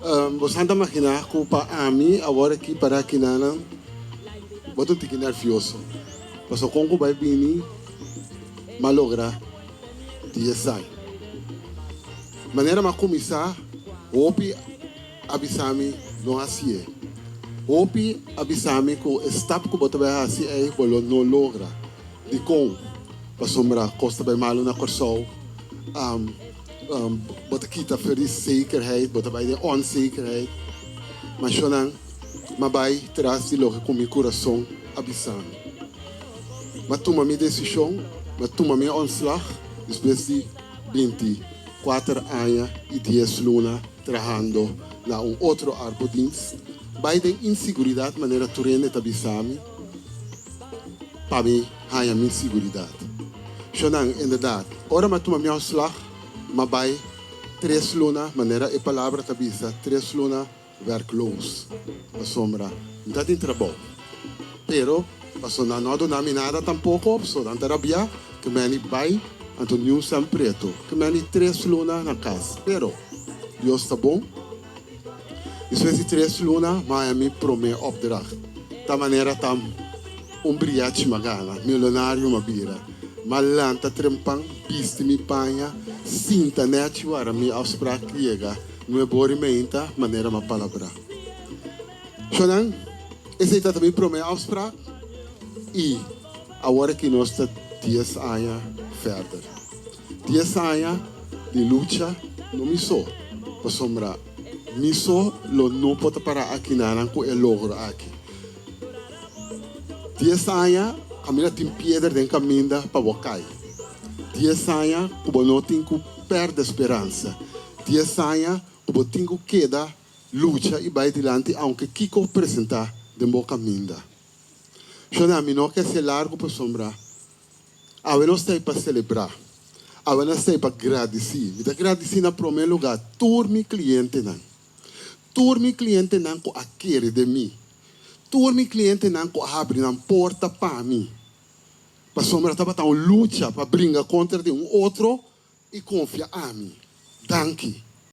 Boso ta imaginá ku pa ami awor aki para kinanan bo ta un tiki nervioso pasobra kon ku bai bini m'a logra 10 aña. Manera m'a kuminsá, hopi a bisa mi no hasié. Hopi a bisa mi ku e stap ku bo ta bai hasi ei bo lo no logra. Dikon? Pasobra kos ta bai malu na Kòrsou. Bo ta kita for di zekerheid, bo ta bai den onzekerheid. Ma shonnan, m'a bai tras di loke ku mi kurason a bisa mi. M'a tuma mi desishon, m'a tuma mi ontslag despues di 24 aña i 10 luna trahando na un otro arbodienst. Bai den inseguridat, manera tur hende ta bisa mi, pa mi haña mi seguridat. Shonnan, inderdaad, ora m'a tuma mi ontslag, m'a bai 3 luna, manera e palabra ta bisa, 3 luna werkloos. Pasobra no tabatin trabou. Pero, paso nan no a duna mi nada tampoko, so nan ta rabia, ku mi bai, anto niun sèn pretu, ku mi 3 luna na kas. Pero, Dios ta bon. Despues di 3 luna, m'a haña mi promé opdracht. Ta manera ta un briachi m'a gana, milionario m'a bira. M'a lanta trempan, bisti mi paña, sinta nèchi warda mi afspraak yega, 9 or mainta, manera m'a palabrá. Shonnan, esei ta mi promé afspraak i awor ku nos ta 10 aña verder. 10 aña di lucha, no mi so, pasobra mi so lo no por para aki nan ku e logro aki. 10 aña, kaminda tin piedra den kaminda pa bo kai. 10 aña, ku bo no tin ku pèrdè speransa. 10 aña, ku bo tin ku keda lucha i bai dilanti, aunke kiko presentá den bo kaminda. Shonnan, mi no ke hasi largu pasobra. Awe nos ta pa selebrá. Awe nos ta pa gradisí. Mi ta gradisí na promé lugá tur mi klientenan. Tur mi klientenan ku a kere den mi. Tur mi klientenan ku a habri nan porta pa mi. Pasobra tabata un lucha pa bringa kontra di un otro i konfia ami. Danki.